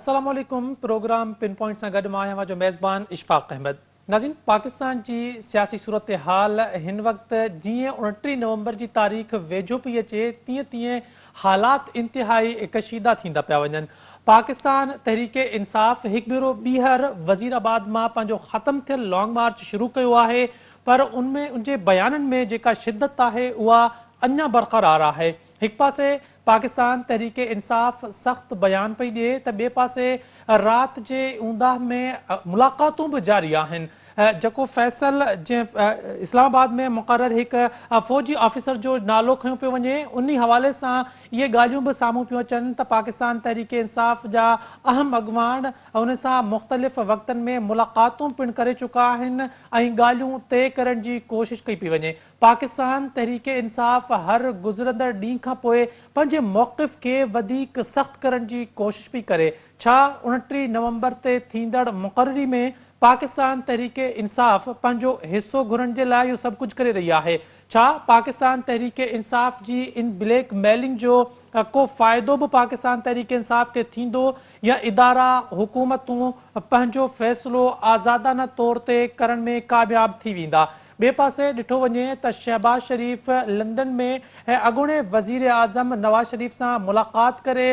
السلام عليڪم پروگرام پن پوائنٽ سان گڏ مان آهيان اوهان جو ميزبان اشفاق احمد. ناظرين پاڪستان جي سياسي صورتحال هن وقت جيئن 29 نومبر جي تاريخ ويجهو پئي اچي تيئن تيئن حالات انتهائي ڪشيده ٿيندا پيا وڃن. پاڪستان تحريڪ انصاف هڪ ڀيرو ٻيهر وزير آباد مان پنهنجو ختم ٿيل لانگ مارچ شروع ڪيو آهي پر ان ۾ ان جي بيانن ۾ جيڪا شدت آهي اها اڃا برقرار آهي. هڪ پاسي پاڪستان تحريڪ انصاف سخت بيان پئي ڏئي ته ٻئي پاسي رات جي اونداهه ۾ ملاقاتون به جاري آهن جيڪو فيصل جنهن اسلام آباد ۾ مقرر هڪ فوجي آفيسر جو نالو کنيو پيو وڃي انهي حوالي سان اهي ڳالهيون به سامهون پيون اچن ته پاڪستان تحريڪ انصاف جا اهم اڳواڻ ان سان مختلف وقتن ۾ ملاقاتون پڻ ڪري چڪا آهن ۽ ڳالهيون طئي ڪرڻ جي ڪوشش ڪئي پئي وڃي. پاڪستان تحريڪ انصاف هر گذرندڙ ڏينهن کان پوء پنهنجي موقف کي وڌيڪ سخت ڪرڻ جي ڪوشش پئي ڪري، ڇا 29 نومبر تي ٿيندڙ مقرري ۾ پاڪستان تحريڪ انصاف پنهنجو حصو گهرڻ جي لاء اهو سڀ ڪجهه ڪري رهي آهي؟ ڇا پاڪستان تحريڪ انصاف جي ان بليڪ ميلنگ جو ڪو فائدو به پاڪستان تحريڪ انصاف کي ٿيندو يا ادارا، حڪومتون پنهنجو فيصلو آزادانه طور تي ڪرڻ ۾ ڪامياب ٿي ويندا؟ ٻئي پاسي ڏٺو وڃي ته شهباز شريف لنڊن ۾ اڳوڻي وزيراعظم نواز شريف سان ملاقات ڪري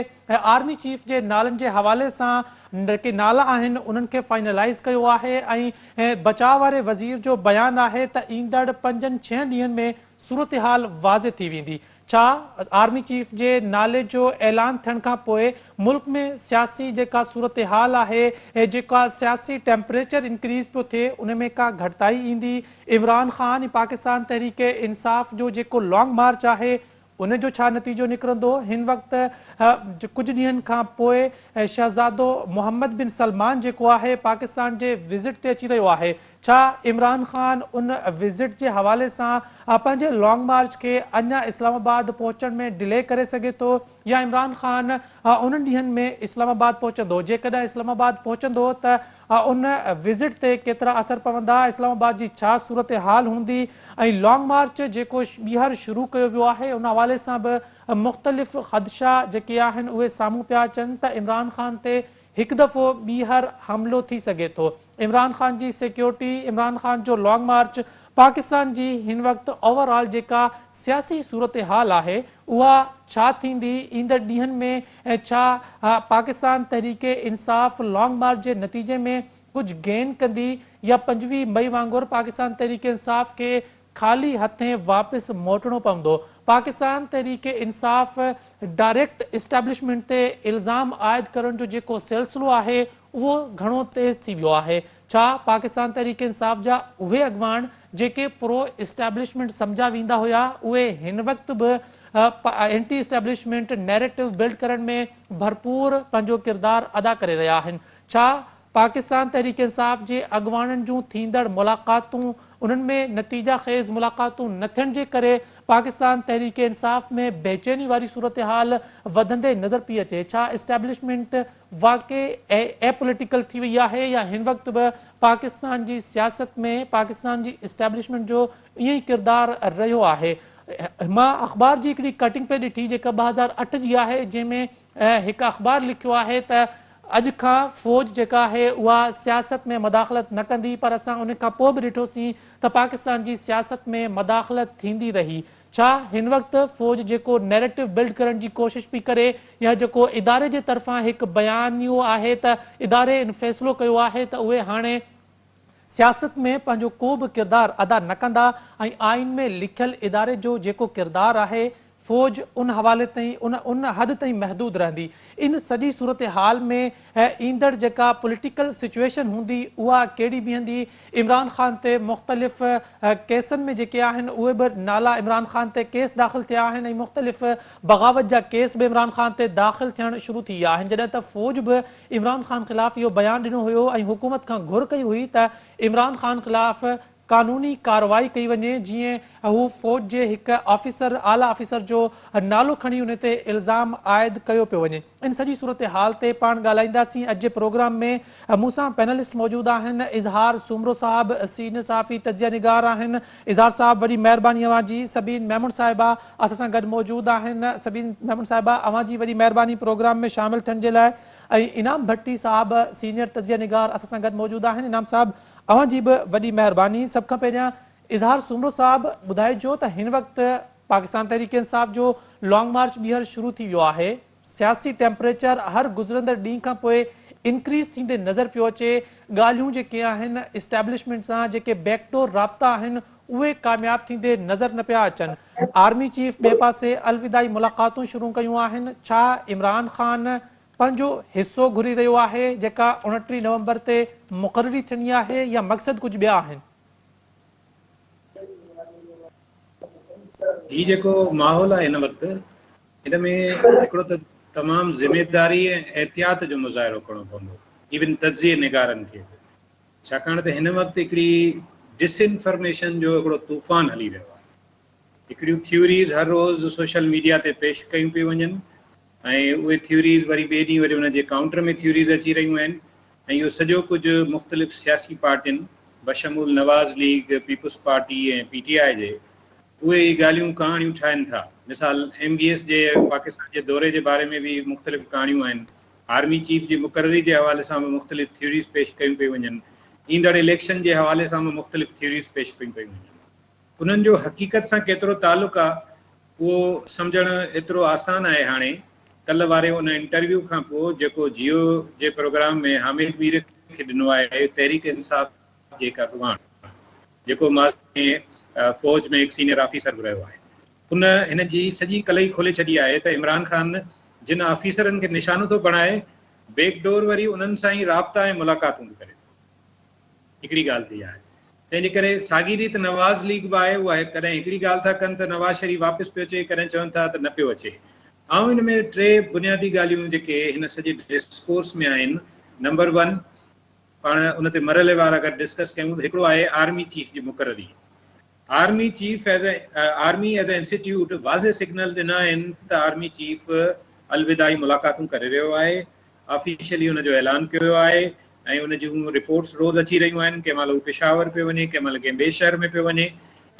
آرمي چيف جي نالن جي حوالي سان جيڪي نالا آهن انهن کي فائنلائيز ڪيو آهي ۽ بچاء واري وزير جو بيان آهي ته ايندڙ پنجن ڇهن ڏينهن ۾ صورتحال واضح ٿي ويندي. ڇا آرمي چيف جي نالي جو اعلان ٿيڻ کان پوء ملڪ ۾ سياسي جيڪا صورتحال آهي ۽ جيڪا سياسي ٽيمپريچر انڪريز پيو ٿئي ان ۾ ڪا گهٽتائي ايندي؟ عمران خان ۽ پاڪستان تحريڪ انصاف جو جيڪو لانگ مارچ آهي ان جو ڇا نتيجو نڪرندو؟ هن وقت ڪجهه ڏينهن کان پوء شهزادو محمد بن سلمان جيڪو آهي پاڪستان جي وزٽ تي اچي رهيو آهي ڇا عمران خان ان وزٽ جي حوالي سان پنهنجي لانگ مارچ کي اڃا اسلام آباد پهچڻ ۾ ڊلي ڪري سگهي ٿو يا عمران خان انهن ڏينهن ۾ اسلام آباد پهچندو؟ جيڪڏهن اسلام آباد پهچندو ته ان وزٽ تي ڪيترا اثر پوندا، اسلام آباد جي ڇا صورتحال هوندي ۽ لانگ مارچ جيڪو ٻيهر شروع ڪيو ويو آهي ان حوالي سان به مختلف خدشا جيڪي آهن اهي سامهون پيا اچن ته عمران خان تي هڪ دفعو ٻيهر حملو ٿي سگهي ٿو. عمران خان جي سيڪيورٽي، عمران خان جو لانگ مارچ، پاڪستان جي هن وقت اوور آل جيڪا سياسي صورتحال آهي اها ڇا ٿيندي ايندڙ ڏينهن ۾ ۽ ڇا پاڪستان تحريڪ انصاف لانگ مارچ جي نتيجي ۾ ڪجهه گين ڪندي يا 25 مئي وانگر پاڪستان تحريڪ انصاف کي خالي هٿين واپس موٽڻو پوندو. پاڪستان تحريڪ انصاف ڊائريڪٽ اسٽيبلشمينٽ تي الزام عائد ڪرڻ جو جيڪو سلسلو آهي اهو گهڻو تيز ٿي ويو آهي. ڇا پاڪستان تحريڪ انصاف جا اهي اڳواڻ جيڪي پرو اسٽيبلشمينٽ سمجهيا ويندا هيا اهي هن وقت به اينٽي اسٽيبلشمينٽ نيريٽو بلڊ ڪرڻ ۾ ڀرپور پنهنجو ڪردار ادا ڪري رهيا آهن؟ ڇا پاڪستان تحريڪ انصاف جي اڳواڻن جون ٿيندڙ ملاقاتون انهن ۾ نتيجا خيز ملاقاتون نه ٿيڻ جي ڪري پاڪستان تحريڪ انصاف ۾ بيچيني واري صورتحال وڌندي نظر پئي اچي ڇا اسٽيبلشمينٽ واقعي اي پوليٽيڪل ٿي وئي آهي يا هن وقت به پاڪستان جي سياست ۾ پاڪستان جي اسٽيبلشمينٽ جو ائين ئي ڪردار رهيو آهي مان اخبار جي هڪڙي ڪٽنگ پئي ڏٺي جيڪا 2008 جي آهي جنهن ۾ هڪ اخبار لکيو آهي ته اڄ کان فوج جيڪا آهي اها سياست ۾ مداخلت نه ڪندي پر اسان ان کان پوء به ڏٺوسين ته پاڪستان جي سياست ۾ مداخلت ٿيندي رهي. ڇا هن وقت فوج جيڪو نيريٽو بلڊ ڪرڻ جي ڪوشش پئي ڪري يا جيڪو اداري جي طرفان هڪ بيانيو آهي ته اداري ان فيصلو ڪيو آهي ته اهي هاڻي سياست ۾ پنهنجو ڪو به ڪردار ادا نه ڪندا ۽ آئين ۾ لکيل اداري جو جيڪو ڪردار آهي فوج ان حوالي تائين ان ان حد تائين محدود رهندي. ان سڄي صورتحال ۾ ايندڙ جيڪا پوليٽيڪل سچوئيشن هوندي اها ڪهڙي بيهندي، عمران خان تي مختلف ڪيسن ۾ جيڪي آهن اهي به نالا عمران خان تي ڪيس داخل ٿيا آهن ۽ مختلف بغاوت جا ڪيس به عمران خان تي داخل ٿيڻ شروع ٿي ويا آهن جڏهن ته فوج به عمران خان خلاف اهو بيان ڏنو هيو ۽ حڪومت کان گهر ڪئي هئي ته عمران خان خلاف قانوني ڪارروائي ڪئي وڃي جيئن هو فوج جي هڪ آفيسر اعليٰ آفيسر جو نالو کڻي ان تي الزام عائد ڪيو پيو وڃي ان سڄي صورتحال تي پاڻ ڳالهائينداسين اڄ جي پروگرام ۾ مون سان پينلسٽ موجود آهن اظهار سومرو صاحب سينيئر صحافي تجزيه نگار آهن اظهار صاحب وڏي مهرباني اوهان جي سبين ميمڻ صاحبه اسان سان گڏ موجود آهن سبين ميمڻ صاحبه اوهان جي وڏي مهرباني پروگرام ۾ شامل ٿيڻ جي لاء. ۽ انعام ڀٽي صاحب سينيئر تجزيه نگار اسان سان گڏ موجود آهن. انعام صاحب اوهان جي به وڏي مهرباني. سڀ کان پهريان اظهار سومرو صاحب ٻڌائجو ته هن وقت پاڪستان تحريڪ انصاف جو لانگ مارچ ٻيهر شروع ٿي ويو آهي، سياسي ٽيمپريچر هر گذرندڙ ڏينهن کان پوء انڪريز ٿيندي نظر پيو اچي، ڳالهيون جيڪي آهن اسٽيبلشمينٽ سان جيڪي بيڪ ڊور رابطا آهن اهي ڪامياب ٿيندي نظر نه پيا اچن، آرمي چيف ٻئي پاسي الوداعي ملاقاتون شروع ڪيون آهن، ڇا عمران خان پنهنجو حصو گهري رهيو آهي جيڪا 29 نومبر تي مقرري ٿيڻي آهي يا مقصد ڪجهه ٻيا آهن؟ هي جيڪو ماحول آهي هن وقت هن ۾ هڪڙو ته تمام ذميداري ۽ احتياط جو مظاهرو ڪرڻو پوندو ايون تجزيي نگارن کي به ڇاڪاڻ ته هن وقت هڪڙي ڊس انفارميشن جو هڪڙو طوفان هلي رهيو آهي هڪڙيون ٿيوريز هر روز سوشل ميڊيا تي پيش ڪيون پيون وڃن ۽ اهي ٿيوريز وري ٻئي ڏينهن وري ان جي ڪائونٽر ۾ ٿيوريز اچي رهيون آهن ۽ اهو سڄو ڪجهه مختلف سياسي پارٽين بشمول Nawaz league, peoples party ۽ P T I جي اهي اهي ڳالهيون ڪهاڻيون ٺاهين ٿا. مثال ايم بي ايس جي پاڪستان جي دوري جي باري ۾ به مختلف ڪهاڻيون آهن، آرمي چيف جي مقرري جي حوالي سان به مختلف ٿيوريز پيش ڪيون پيون وڃن، ايندڙ اليڪشن جي حوالي سان به مختلف ٿيوريز پيش ڪيون پيون وڃن. انهن جو حقيقت سان ڪيترو تعلق آ اهو سمجهڻ ايترو آسان آهي هاڻي ڪلهه واري ان انٽرويو کان پوء جيڪو جيو جي پروگرام ۾ حامد مير کي ڏنو آهي تحريڪ انصاف جي هڪ اڳواڻ جيڪو ماضي ۾ فوج ۾ هڪ سينيئر آفيسر به رهيو آهي ان هن جي سڄي ڪلئي کولي ڇڏي آهي ته عمران خان جن آفيسرن کي نشانو ٿو بڻائي بيڪ ڊور وري انهن سان ئي رابطا ۽ ملاقاتون به ڪري ٿو. هڪڙي ڳالهه ٿي آهي. تنهن جي ڪري ساڳي ريت نواز ليگ به آهي، اها ڪڏهن هڪڙي ڳالهه ٿا ڪن ته نواز شريف واپس پيو اچي، ڪڏهن چون ٿا ته نه پيو اچي. آئون ان ۾ ٽي بنيادي ڳالهيون جيڪي هن سڄي ڊسڪورس ۾ آهن، نمبر ون پاڻ ان تي مرحليوار اگر ڊسڪس ڪيون ته هڪڙو آهي آرمي چيف جي مقرري. Army chief as a army as a institute واضح سگنل ڏنا آهن ته آرمي چيف الوداعي ملاقاتون ڪري رهيو آهي، آفيشلي ان جو اعلان ڪيو ويو آهي ۽ ان جون رپورٽس روز اچي رهيون آهن، ڪنهن مهل هو پشاور پيو وڃي، ڪنهن مهل ڪنهن ٻئي شهر ۾ پيو وڃي،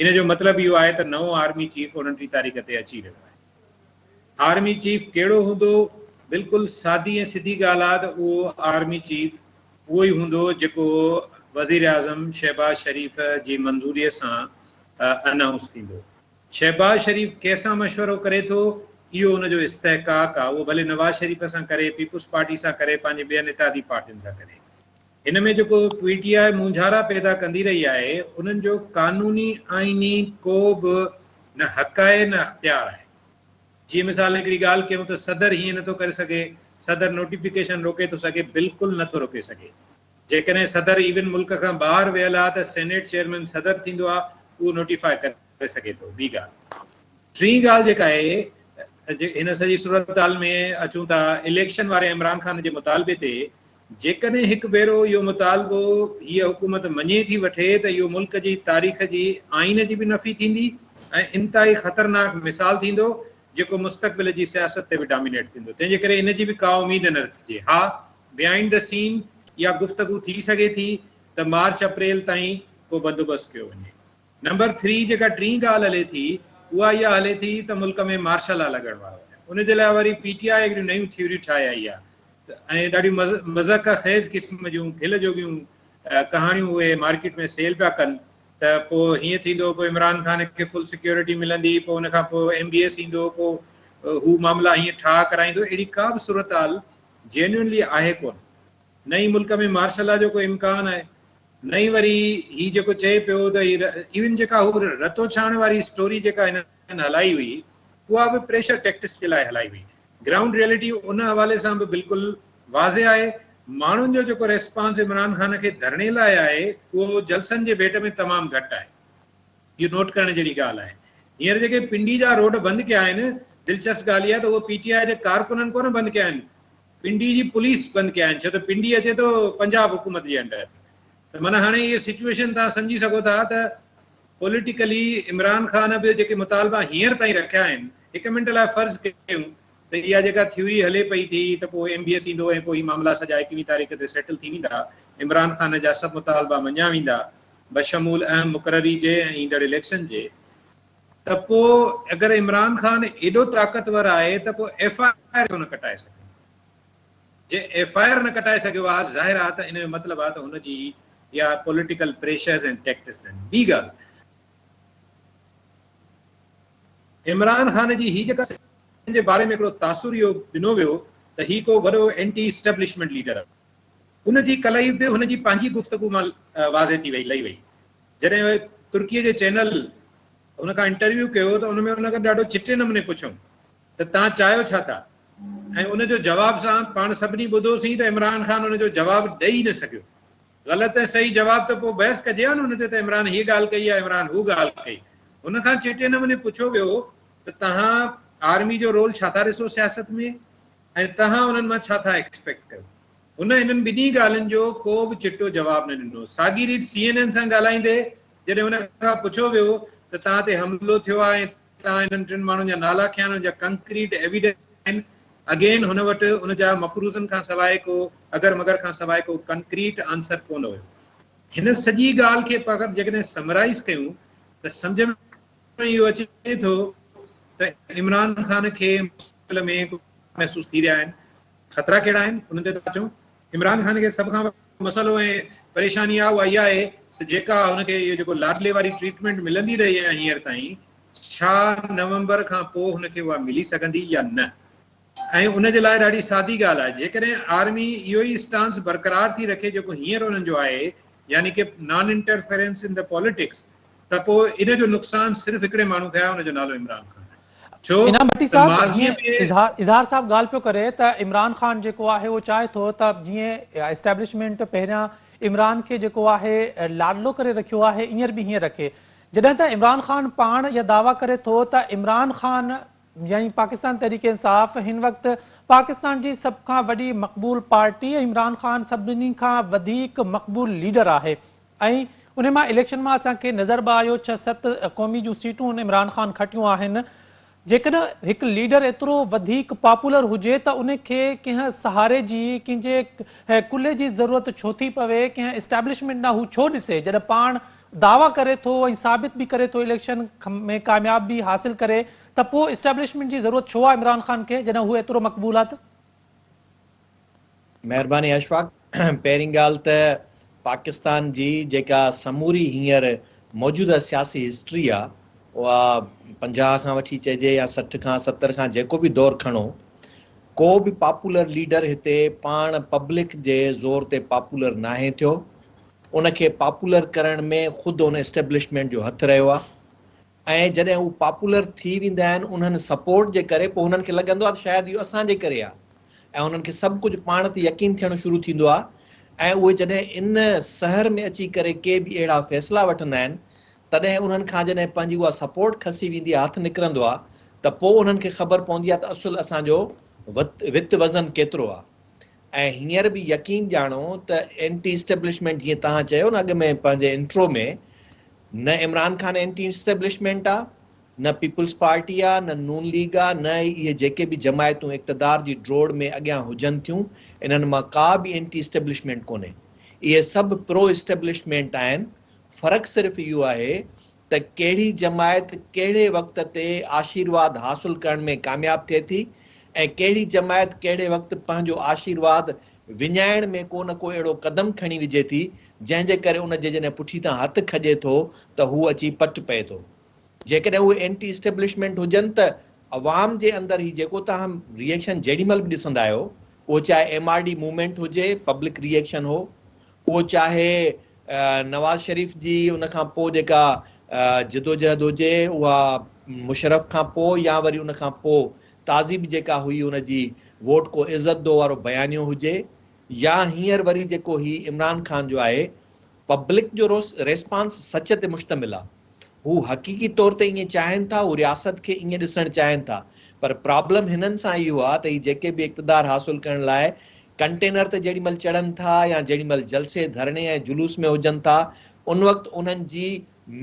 ان جو مطلب اهو آهي ته نئون آرمي چيف 29 تاريخ تي اچي رهيو آهي. آرمي چيف ڪهڙو هوندو؟ بلڪل سادي ۽ سڌي ڳالهه آهي ته اهو آرمي چيف اهو ئي هوندو جيڪو وزيراعظم شهباز شريف جي منظوري سان انائونس ٿيندو. شهباز شريف ڪنهن سان مشورو ڪري ٿو اهو ان جو استحقاق آهي، اهو ڀلي نواز شريف سان ڪري، پيپلز پارٽي سان ڪري، پنهنجي ٻين اتحادي پارٽين سان ڪري. هن ۾ جيڪو پي ٽي آء مونجهارا پيدا ڪندي رهي آهي انهن جو قانوني آئيني ڪو به نه حق آهي نه اختيار آهي. جيئن مثال هڪڙي ڳالهه ڪيون ته صدر هيئن نٿو ڪري سگهي، صدر نوٽيفڪيشن روڪي ٿو سگهي، بلڪل نٿو روڪي سگهي. جيڪڏهن صدر ايون ملڪ کان ٻاهر ويل آهي ته سينيٽ چيئرمين صدر ٿيندو آهي اهو نوٽيفاء ڪري سگهي ٿو. ٻي ڳالهه. ٽين ڳالهه جيڪا آهي هن سڄي صورتحال ۾ اچون ٿا اليڪشن واري عمران خان جي مطالبي تي جيڪڏهن هڪ ڀيرو اهو مطالبو هيء حڪومت مڃي ٿي وٺي ته اهو ملڪ جي تاريخ جي آئين جي به نفي ٿيندي ۽ انتهائي خطرناڪ مثال ٿيندو جيڪو مستقبل جي سياست تي به ڊامينيٽ ٿيندو تنهن جي ڪري ان جي به ڪا اميد نه رکجي. ها بيهائنڊ the سين اها گفتگو ٿي سگهي ٿي ته مارچ اپريل تائين ڪو بندوبست ڪيو وڃي. نمبر ٿري جيڪا ٽين ڳالهه هلي ٿي اها اها هلي ٿي ته ملڪ ۾ مارشل لا لڳڻ وارو آهي ان جي لاء وري پي ٽي آء هڪڙيون نيون ٿيوريون ٺاهي آئي آهي ۽ ڏاڍيون مضحڪه خيز قسم جون کل جوڳيون ڪهاڻيون اهي مارڪيٽ ۾ سيل پيا ڪن ته پوء هيئن ٿيندو پوء عمران خان کي فل سيڪيورٽي ملندي پوء ان کان پوء ايم بي ايس ايندو پوء هو معاملا هيئن ٺاهه ڪرائيندو اهڙي ڪا به صورتحال جينيونلي آهي ڪونه نه ئي ملڪ ۾ مارشل لا جو ڪو امڪان آهي نه ئي وري هي جيڪو چئي پيو ته هي ايون جيڪا هو رتوڇاڻ واري اسٽوري جيڪا هنن هلائي هئي اها به پريشر ٽيڪٽس جي لاء هلائي هئي. گرائونڊ ريئلٽي ان حوالي سان به بلڪل واضح آهي. ماڻهن جو جيڪو ريسپانس عمران خان کي ڌرڻي لاء آهي اهو جلسن جي ڀيٽ ۾ تمام گهٽ آهي. اهو نوٽ ڪرڻ جهڙي ڳالهه آهي. هينئر جيڪي پنڊي جا روڊ بند ڪيا آهن دلچسپ ڳالهه اها ته اهو پي ٽي آء جي ڪارڪنن ڪونه بند ڪيا آهن پنڊي جي پوليس بند ڪيا آهن ڇو ته پنڊي اچي ٿو پنجاب حڪومت جي انڊر ته معنيٰ هاڻي اهي سچوئيشن توهان سمجهي سگهو ٿا ته پوليٽيڪلي عمران خان به جيڪي مطالبا هينئر تائين رکيا آهن هڪ منٽ لاء فرض ڪيون ته اها جيڪا ٿيوري هلي پئي ٿي ته پوء ايم بي ايس ايندو ۽ پوء هي معاملا سڄا 21 تاريخ تي سيٽل ٿي ويندا عمران خان جا سڀ مطالبا مڃيا ويندا بشمول اهم مقرري جي ۽ ايندڙ اليڪشن جي ته پوء اگر عمران خان ايڏو طاقتور آهي ته پوء ايف I R ڇو نه ڪٽائي سگهي؟ جنهن ايف I R نه ڪٽائي سگهيو آهي ظاهر آهي ته ان جو مطلب آهي ته هن جي اها پوليٽيڪل پريشرز ۽ ٽيڪٽس آهن. ٻي ڳالهه عمران خان جي هي جيڪا جي باري ۾ هڪڙو تاثر اهو ڏنو ويو ته هي ڪو وڏو اينٽي اسٽيبلشمينٽ ليڊر آهي. ان جي ڪلئي به هن جي پنهنجي گفتگو مان واضح ٿي وئي لهي وئي. جڏهن ترڪي جي چينل هن کان انٽرويو ڪيو ته ان ۾ هن کان ڏاڍو چٽي نموني پڇيائون ته توهان چاهيو ڇا ٿا؟ ۽ ان جو جواب سان پاڻ سڀني ٻڌوسين ته عمران خان ان جو جواب ڏئي نه سگهيو. غلط ۽ صحيح جواب ته پوء بحث ڪجي ها نه ان تي ته عمران هيء ڳالهه ڪئي يا عمران هو ڳالهه ڪئي. هن کان چٽي نموني پڇيو ويو ته توهان آرمي جو رول ڇا ٿا ڏسو سياست ۾ ۽ توهان انهن مان ڇا ٿا ايڪسپيڪٽ ڪيو؟ هن انهن ٻنهي ڳالهين جو ڪو به چٽو جواب نه ڏنو. ساڳي ريت سي اين اين سان ڳالهائيندي جڏهن هن کان پڇيو ويو ته توهان تي حملو ٿيو آهي ۽ توهان انهن ٽن ماڻهن جا نالا کنيا آهن ان جا ڪنڪريٽ ايويڊنس آهن، اگين هن وٽ ان جا مفروضن کان سواء ڪو اگر مگر کان سواء ڪو ڪنڪريٽ آنسر ڪونه هيو. هن سڄي ڳالهه کي فقط جيڪڏهن سمرائيز ڪيون ته سمجهه ۾ اهو اچي ٿو ته عمران خان کي مستقبل ۾ محسوس ٿي رهيا آهن. خطرا ڪهڙا آهن انهن تي ٿا اچون. عمران خان کي سڀ کان وڏو مسئلو ۽ پريشاني آهي اها اها آهي ته جيڪا هن کي اهو جيڪو لاڏلي واري ٽريٽمينٽ ملندي رهي آهي هينئر تائين ڇا نومبر کان پوء هن کي اها ملي سگهندي يا نه ۽ ان جي لاء ڏاڍي سادي ڳالهه آهي جيڪڏهن آرمي اهو ئي اسٽانس برقرار ٿي رکي جيڪو هينئر انهن جو آهي يعني ڪي non interference in the politics ته پوء ان جو نقصان صرف هڪڙي ماڻهو کي آهي ان جو نالو عمران خان آهي. ڇو انعام ڀٽي ته صاحب ماضيء جيئن ۾. اظهار اظهار صاحب ڳالهه پيو ڪري ته عمران خان جيڪو آهي اهو چاهي ٿو ته جيئن اسٽيبلشمينٽ پهريان عمران کي جيڪو آهي لاڏلو ڪري رکيو آهي اينئر به هيئن رکي جڏهن ته عمران خان پاڻ اها دعويٰ ڪري ٿو ته عمران خان يعني پاڪستان تحريڪ انصاف هن وقت پاڪستان جي سڀ کان وڏي مقبول پارٽي ۽ عمران خان سڀني کان وڌيڪ مقبول ليڊر آهي ۽ انهي مان اليڪشن مان اسان کي نظر به آيو ڇهه ست قومي جون سيٽون عمران خان کٽيون آهن جيڪڏهن هڪ ليڊر ايترو وڌيڪ پاپولر هجي ته انهي کي ڪنهن سهاري جي ڪنهن جي ڪلهي جي ضرورت ڇو ٿي پوي ڪنهن اسٽيبلشمينٽ ڏانهن هو ڇو ڏسي جڏهن پاڻ دعويٰ ڪري ٿو ۽ ثابت به ڪري ٿو اليڪشن ۾ ڪامياب به حاصل ڪري ته پوء اسٽيبلشمينٽ جي ضرورت ڇو آهي عمران خان کي جڏهن هو ايترو مقبول آهي ته. مهرباني اشفاق. پهرين ڳالهه ته پاڪستان جي جيڪا سموري هينئر موجوده سياسي هسٽري آ اها 50 کان وٺي چئجي يا 60 کان 70 کان جيڪو به دور کڻو ڪو به پاپولر ليڊر هتي پاڻ پبلڪ جي زور تي پاپولر ناهي ٿيو ان کي پاپولر ڪرڻ ۾ خود ان اسٽيبلشمينٽ جو هٿ رهيو آ ۽ جڏهن هو پاپولر ٿي ويندا آهن انهن سپورٽ جي ڪري پوء هنن کي لڳندو آهي ته شايد اهو اسان جي ڪري آهي ۽ انهن کي سڀ ڪجهه پاڻ تي يقين ٿيڻ شروع ٿيندو آهي ۽ اهي جڏهن ان سحر ۾ اچي ڪري ڪي به اهڙا فيصلا وٺندا آهن تڏهن انهن کان جڏهن پنهنجي اها سپورٽ کسي ويندي آهي هٿ نڪرندو آهي ته پوء انهن کي خبر پوندي آهي ته اصل اسان جو وت وزن ڪيترو آهي ۽ هينئر به يقين ڄاڻو ته اينٽي اسٽيبلشمينٽ جيئن توهان چيو نه اڳ ۾ پنهنجي انٽرو ۾ نه عمران خان اينٽي اسٽيبلشمينٽ آ نه پيپلز پارٽي آ نه نون ليگ آ نه ئي اهي جيڪي به جماعتون اقتدار جي ڊوڙ ۾ اڳيان هجن ٿيون انهن مان ڪا به اينٽي اسٽيبلشمينٽ ڪونهي اهي سڀ پرو اسٽيبلشمينٽ آهن فرق صرف اهو آهي ته ڪهڙي جماعت ڪهڙي وقت تي آشيرواد حاصل ڪرڻ ۾ ڪامياب ٿئي ٿي ۽ ڪهڙي جماعت ڪهڙي وقت پنهنجو آشيرواد وڃائڻ ۾ ڪو نه ڪو اهڙو قدم کڻي وجهي ٿي جنهن جي ڪري ان جي جڏهن پٺي تان هٿ کڄي ٿو ته هو اچي پٽ پئي ٿو. جيڪڏهن اهي اينٽي اسٽيبلشمينٽ هجن ته عوام جي اندر هي جيڪو توهان ري ايڪشن جيڏي مهل به ڏسندا آهيو اهو چاهي ايم آر ڊي موومينٽ هجي پبلڪ ري ايڪشن هو اهو چاهي نواز شريف جي ان کان پوء جيڪا جدوجهد هجي اها مشرف کان پوء يا وري ان کان پوء تازي به جيڪا هئي ان جي ووٽ ڪو عزت دو وارو بيانيو هجي يا هينئر وري جيڪو هي عمران خان جو آهي پبلڪ جو ريسپانس سچ تي مشتمل آ. هو حقيقي طور تي ائين چاهين ٿا، هو رياست کي ائين ڏسڻ چاهين ٿا پر پرابلم هنن سان اهو آ ته هي جيڪي به اقتدار حاصل ڪرڻ لاء ڪنٽينر تي جيڏي مهل چڙهن ٿا يا جيڏي مهل جلسي، ڌرڻي ۽ جلوس ۾ هجن ٿا ان وقت انهن جي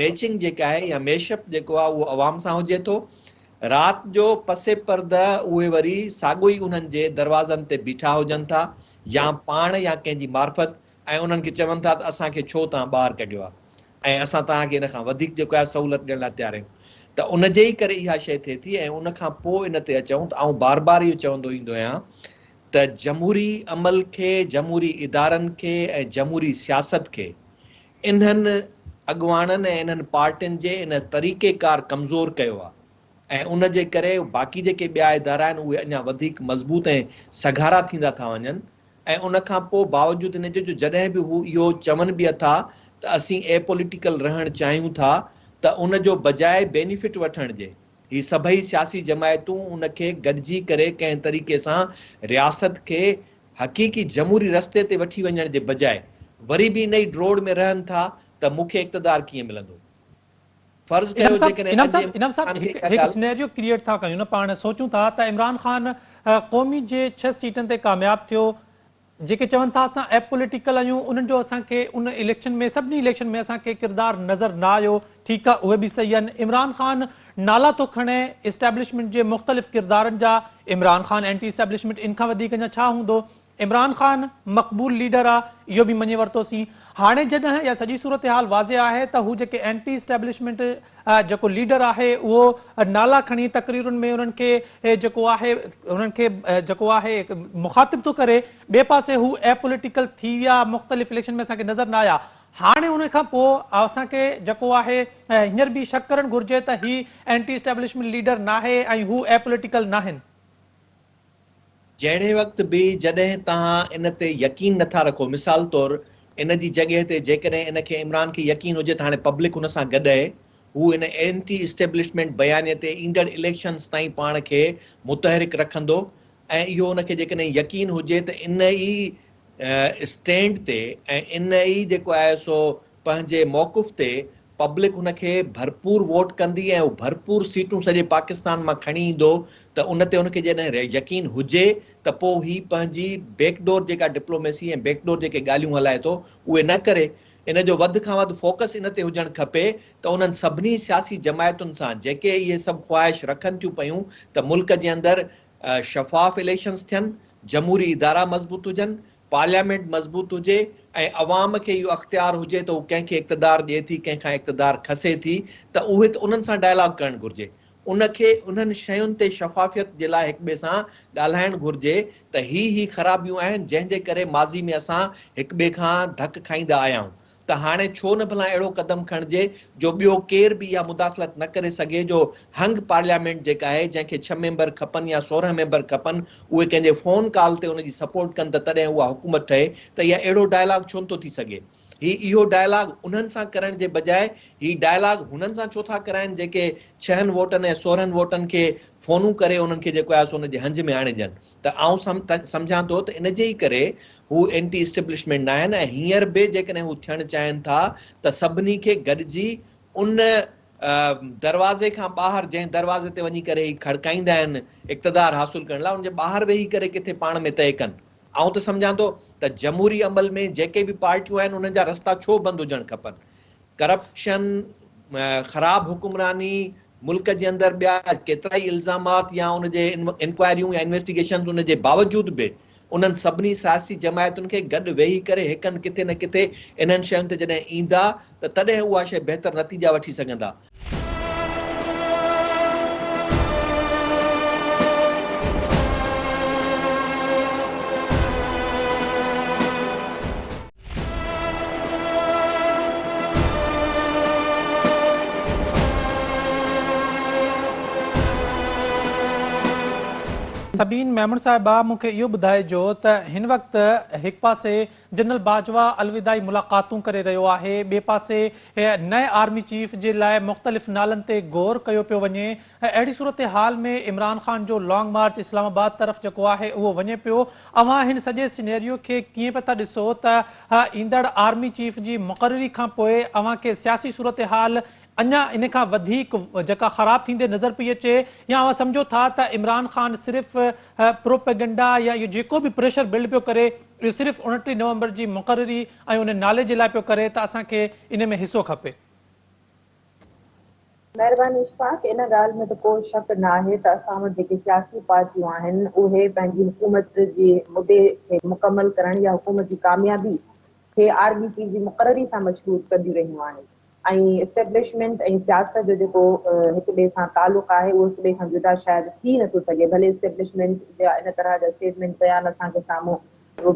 ميچنگ جيڪا آهي يا ميش اپ جيڪو آ اهو عوام سان هجي ٿو. رات جو پس پرده اهي وري ساڳو ئي انهن جي دروازن تي بيٺا هجن ٿا يا پاڻ يا ڪنهن جي معرفت ۽ انهن کي چون ٿا ته اسان کي ڇو توهان ٻاهر ڪڍيو آهي ۽ اسان توهان کي ان کان وڌيڪ جيڪو آهي سهولت ڏيڻ لاء تيار آهيون ته ان جي ئي ڪري اها شيء ٿئي ٿي ۽ ان کان پوء ان تي اچون ته آئون بار بار اهو چوندو ايندو آهيان ته جمهوري عمل کي، جمهوري ادارن کي ۽ جمهوري سياست کي انهن اڳواڻن ۽ انهن پارٽين جي ان طريقيڪار ڪمزور ڪيو آهي ۽ ان جي ڪري باقي جيڪي ٻيا ادارا آهن اهي اڃا وڌيڪ مضبوط ۽ سگهارا ٿيندا ٿا وڃن ۽ ان کان پوء باوجود ان جي جو جڏهن به هو اهو چون به اٿا ته اسين اي پوليٽيڪل رهڻ چاهيون ٿا ته ان جو بجاء بينيفٽ وٺڻ جي هي سڀئي سياسي جماعتون ان کي گڏجي ڪري ڪنهن طريقي سان رياست کي حقيقي جمهوري رستي تي وٺي وڃڻ جي بجاء وري به انهي ڊوڙ ۾ رهن ٿا ته مون کي اقتدار ڪيئن ملندو. فرض ڪيو جيڪڏهن انعام صاحب انعام صاحب هڪ هڪ سنيريو ڪريئيٽ ٿا ڪيون نه پاڻ سوچون ٿا ته عمران خان قومي جي ڇهه سيٽن تي ڪامياب ٿيو جيڪي چون ٿا اسان اي پوليٽيڪل آهيون انهن جو اسان کي ان اليڪشن ۾ سڀني اليڪشن ۾ اسان کي ڪردار نظر نه آيو ٺيڪ آ اهي به صحيح آهن عمران خان نالا ٿو کڻي اسٽيبلشمينٽ جي مختلف ڪردارن جا عمران خان اينٽي اسٽيبلشمينٽ ان کان وڌيڪ اڃا ڇا هوندو عمران خان مقبول ليڊر آ اهو به مڃي ورتوسين هاڻي جڏهن اها سڄي صورتحال واضح آهي ته هو جيڪي اينٽي اسٽيبلشمينٽ جيڪو ليڊر آهي اهو نالا کڻي تقريرن ۾ انهن کي جيڪو آهي انهن کي جيڪو آهي مخاطب ٿو ڪري ٻئي پاسي هو اي پوليٽيڪل ٿي ويا مختلف اليڪشن ۾ اسان کي نظر نه آيا هاڻي ان کان پوء اسان کي جيڪو آهي هينئر به شڪ ڪرڻ گهرجي ته هي اينٽي اسٽيبلشمينٽ ليڊر ناهي ۽ هو اي پوليٽيڪل ناهن. جهڙي وقت به جڏهن توهان ان تي يقين نه ٿا رکو، مثال طور ان جي جڳهه تي جيڪڏهن ان کي عمران کي يقين هجي ته هاڻي پبلڪ هن سان گڏ اهي، هو ان اينٽي اسٽيبلشمينٽ بيانيي تي ايندڙ اليڪشنز تائين پاڻ کي متحرڪ رکندو ۽ اهو ان کي جيڪڏهن يقين هجي ته ان ئي اسٽينڊ تي ۽ ان ئي جيڪو آهي سو پنهنجي موقف تي پبلڪ هن کي ڀرپور ووٽ ڪندي ۽ هو ڀرپور سيٽون سڄي پاڪستان مان کڻي ايندو ته ان تي هن کي جڏهن يقين هجي ته پوء هي پنهنجي بيڪ ڊور جيڪا ڊپلوميسي ۽ بيڪ ڊور جيڪي ڳالهيون هلائي ٿو اهي نه ڪري. ان جو وڌ کان وڌ فوڪس ان تي هجڻ کپي ته انهن سڀني سياسي جماعتن سان جيڪي اهي سڀ خواهش رکن ٿيون پيون ته ملڪ جي اندر شفاف اليڪشنز ٿين، جمهوري ادارا مضبوط هجن، پارليامينٽ مضبوط هجي ۽ عوام کي اهو اختيار هجي ته هو ڪنهن کي اقتدار ڏئي ٿي ڪنهن کان اقتدار کسي ٿي ته اهي ته انهن سان ڊائلاگ ڪرڻ گهرجي ان کي انهن شين تي شفافيت جي لاء هڪ ٻئي سان ڳالهائڻ گهرجي ته هي هي خرابيون آهن جنهن جي ڪري ماضي ۾ اسان هڪ ٻئي کان ڌڪ کائيندا آيا آهيون ته هاڻي ڇو نه ڀلا اهڙو قدم کڻجي جو ٻيو ڪير به اها مداخلت نه ڪري سگهي جو هنگ پارليامينٽ جيڪا آهي جنهن کي ڇهه ميمبر کپن يا 16 ميمبر کپن اهي ڪنهن جي فون ڪال تي ان جي سپورٽ ڪن ته تڏهن اها حڪومت ٺهي ته اها اهڙو ڊائلاگ ڇو نٿو ٿي سگهي هي اهو ڊائلاگ انهن سان ڪرڻ جي بجاء هي ڊائلاگ هنن سان ڇو ٿا ڪرائن جيڪي ڇهن ووٽن ۽ 16 ووٽن کي فونون ڪري انهن کي جيڪو آهي سو ان جي هنج ۾ آڻي ڏين ته آئون سمجهان ٿو ته ان جي ئي ڪري هو اينٽي اسٽيبلشمينٽ ناهن ۽ هينئر به جيڪڏهن هو ٿيڻ چاهين ٿا ته سڀني کي گڏجي ان دروازي کان ٻاهر جنهن دروازي تي وڃي ڪري هي کڙڪائيندا آهن اقتدار حاصل ڪرڻ لاء ان جي ٻاهر ويهي ڪري ڪٿي پاڻ ۾ طئي ڪن. آئون ته سمجهان ٿو ته جمهوري عمل ۾ جيڪي به پارٽيون آهن انهن جا رستا ڇو بند هجڻ کپن. ڪرپشن، خراب حڪمراني، ملڪ جي اندر ٻيا ڪيترائي الزامات يا ان جي انڪوائريون يا انويسٽيگيشنز ان جي باوجود به انهن سڀني سياسي جماعتن کي گڏ ويهي ڪري هڪ هنڌ ڪٿي نه ڪٿي انهن شين تي جڏهن ايندا ته تڏهن اها شيء بهتر نتيجا وٺي سگهندا. سبين ميمڻ صاحبه مون کي اهو ٻڌائجو ته هن وقت هڪ پاسي جنرل باجوا الوداعي ملاقاتون ڪري رهيو آهي ٻئي پاسي نئين آرمي چيف جي لاء مختلف نالن تي غور ڪيو پيو وڃي ۽ اهڙي صورتحال ۾ عمران خان جو لانگ مارچ اسلام آباد طرف جيڪو آهي اهو وڃي پيو، اوهان هن سڄي سينيريو کي ڪيئن پيا ٿا ڏسو ته ايندڙ آرمي چيف جي مقرري کانپوء اوهان کي سياسي صورتحال اڃا ان کان وڌيڪ جيڪا خراب ٿيندي نظر پئي اچي يا اوهان سمجهو ٿا ته عمران خان صرف پروپيگنڊا يا اهو جيڪو به پريشر بلڊ پيو ڪري اهو صرف 29 نومبر جي مقرري ۽ ان نالي جي لاء پيو ڪري ته اسان کي ان ۾ حصو کپي. مهرباني اشفاق، ان ڳالهه ۾ ته ڪو شڪ ناهي ته اسان وٽ جيڪي سياسي پارٽيون آهن اهي پنهنجي حڪومت جي مدي کي مڪمل ڪرڻ يا حڪومت جي ڪاميابي کي آرمي چيف جي مقرري سان مشروط ڪنديون رهيون آهن ۽ اسٽيبلشمينٽ ۽ سياست جو جيڪو هڪ ٻئي سان تعلق آهي اهو هڪ ٻئي کان جدا شايد ٿي نٿو سگهي ڀلي اسٽيبلشمينٽ جا ان طرح جا اسٽيٽمينٽ بيان اسان کي سامهون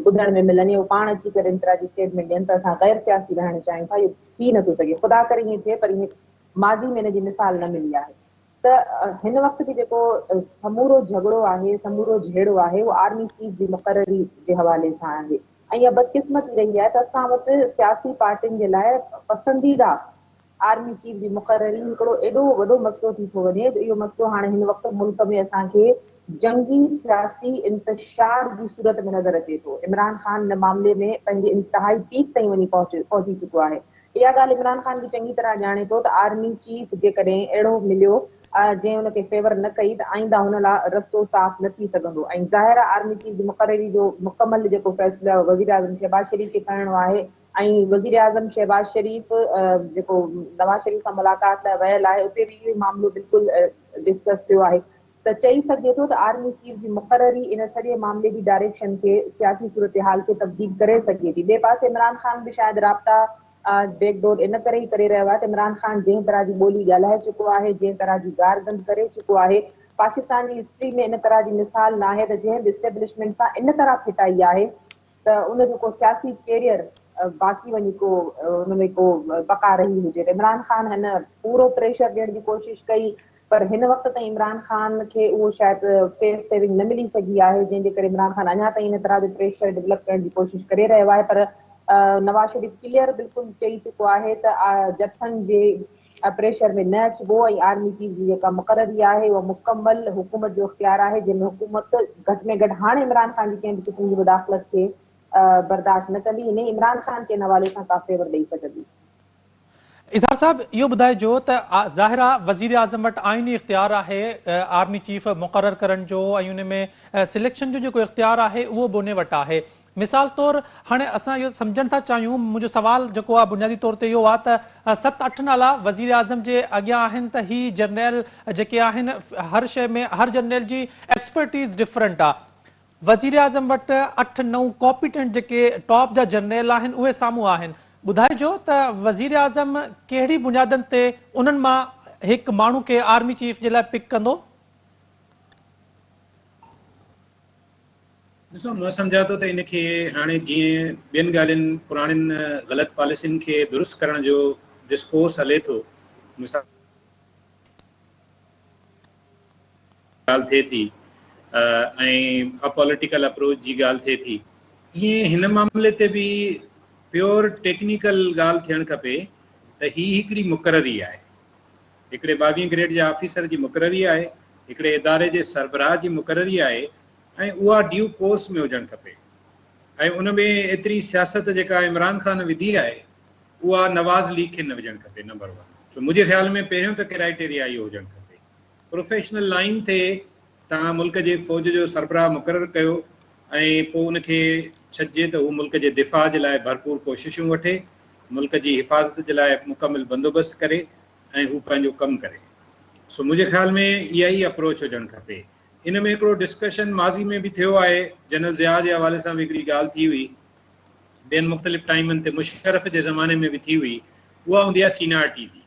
ٻڌڻ ۾ ملن يا هو پاڻ اچي ڪري ان طرح جي اسٽيٽمينٽ ڏين ته اسان غير سياسي رهڻ چاهيون ٿا اهو ٿي نٿو سگهي خدا ڪري ائين ٿئي پر ائين ماضي ۾ ان جي مثال نه ملي آهي ته هن وقت به جيڪو سمورو جهڳڙو آهي، سمورو جهيڙو آهي اهو آرمي چيف جي مقرري جي حوالي سان آهي ۽ اها بدقسمتي رهي آهي ته اسان وٽ سياسي پارٽين جي لاء پسنديده آرمي چيف جي مقرري هڪڙو ايڏو وڏو مسئلو ٿي ٿو وڃي جو اهو مسئلو هاڻي هن وقت ملڪ ۾ اسان کي جنگي سياسي انتشار جي صورت ۾ نظر اچي ٿو. عمران خان ان معاملي ۾ پنهنجي انتهائي پيڪ تائين وڃي پهچي چڪو آهي. اها ڳالهه عمران خان به چڱي طرح ڄاڻي ٿو ته آرمي چيف جيڪڏهن اهڙو مليو جنهن هن کي فيور نه ڪئي ته آئنده هن لا رستو صاف نه ٿي سگهندو ۽ ظاهر آهي آرمي چيف جي مقرري جو مڪمل جيڪو فيصلو آهي اهو وزيراعظم شهباز شريف کي کڻڻو آهي ۽ وزيراعظم شهباز شريف جيڪو نواز شريف سان ملاقات لاء ويل آهي اتي به اهو ئي معاملو بلڪل ڊسڪس ٿيو آهي ته چئي سگهجي ٿو ته آرمي چيف جي مقرري ان سڄي معاملي جي ڊائريڪشن کي سياسي صورتحال کي تبديل ڪري سگهي ٿي. ٻئي پاسي عمران خان به شايد رابطا بيڪ ڊور ان ڪري ئي ڪري رهيو آهي ته عمران خان جنهن طرح جي ٻولي ڳالهائي چڪو آهي، جنهن طرح جي گارگند ڪري چڪو آهي، پاڪستان جي هسٽري ۾ ان طرح جي مثال ناهي ته جنهن به اسٽيبلشمينٽ سان ان طرح ڦٽائي آهي ته ان جو ڪو سياسي ڪيريئر باقي وڃي ڪو ان ۾ ڪو بقا رهي هجي ته عمران خان هن پورو پريشر ڏيڻ جي ڪوشش ڪئي پر هن وقت تائين عمران خان کي اهو شايد فيس سيونگ نه ملي سگهي آهي جنهن جي ڪري عمران خان اڃا تائين ان طرح جو پريشر ڊولپ ڪرڻ جي ڪوشش ڪري رهيو آهي پر نواز شريف ڪليئر بلڪل چئي چڪو آهي ته جٿن جي پريشر ۾ نه اچبو ۽ آرمي چيف جي جيڪا مقرري آهي اها مڪمل حڪومت جو اختيار آهي جنهن ۾ حڪومت گهٽ ۾ گهٽ هاڻي عمران خان جي ڪنهن به قسم جي مداخلت کي برداشت نه ڪندي نه ئي عمران خان کي ان حوالي سان ڪا فيور ڏئي سگهندي. اظهار صاحب اهو ٻڌائجو ته ظاهر آ وزيراعظم وٽ آئيني اختيار آهي آرمي چيف مقرر ڪرڻ جو ۽ ان ۾ سليڪشن جو جيڪو اختيار آهي اهو به ان وٽ آهي مثال طور هاڻي اسان اهو سمجهڻ ٿا چاهيون منهنجو سوال جيڪو آهي بنيادي طور تي اهو آهي ته ست اٺ نالا وزيراعظم جي اڳيان آهن ته هي جرنيل جيڪي آهن هر شيء ۾ هر جرنيل جي ايڪسپرٽيز ڊفرنٽ آهي وزيراعظم وٽ اٺ نو ڪاپيٽنٽ جيڪي ٽاپ جا جرنيل آهن اهي سامهون آهن ٻڌائجو ته وزيراعظم ڪهڙي بنيادن تي انهن مان هڪ ماڻهو کي آرمي چيف جي لاء پڪ ڪندو؟ ڏسو مان سمجهان ٿو ته ان کي هاڻي جيئن ٻين ڳالهين پراڻين غلط پاليسين کي درست ڪرڻ جو ڊسڪورس هلي ٿو مثال ڳالهه ٿئي ٿي ۽ اپوليٽيڪل اپروچ جي ڳالهه ٿئي ٿي تيئن هن معاملي تي به پيور ٽيڪنيڪل ڳالهه ٿيڻ کپي ته هي هڪڙي مقرري آهي هڪڙي ٻاويهين گريڊ جي آفيسر جي مقرري آهي هڪڙي اداري جي سربراهه جي مقرري آهي ۽ اها ڊيو ڪورس ۾ هجڻ کپي ۽ ان ۾ ايتري سياست جيڪا عمران خان وڌي آهي اها نواز ليگ کي نه وجهڻ کپي نمبر ون سو منهنجي خيال ۾ پهريون ته ڪرائيٽيريا اهو هجڻ کپي پروفيشنل لائين تي توهان ملڪ جي فوج جو سربراهه مقرر ڪيو ۽ پوء ان کي ڇڏجي ته هو ملڪ جي دفاع جي لاء ڀرپور ڪوششون وٺي ملڪ جي حفاظت جي لاء مڪمل بندوبست ڪري ۽ هو پنهنجو ڪم ڪري سو منهنجي خيال ۾ اها ئي اپروچ هجڻ کپي. ان ۾ هڪڙو ڊسڪشن ماضي ۾ به ٿيو آهي، جنرل ضياء جي حوالي سان به هڪڙي ڳالهه ٿي هئي، ٻين مختلف ٽائيمن تي مشرف جي زماني ۾ به ٿي هئي، اها هوندي آهي سينارٽي جي.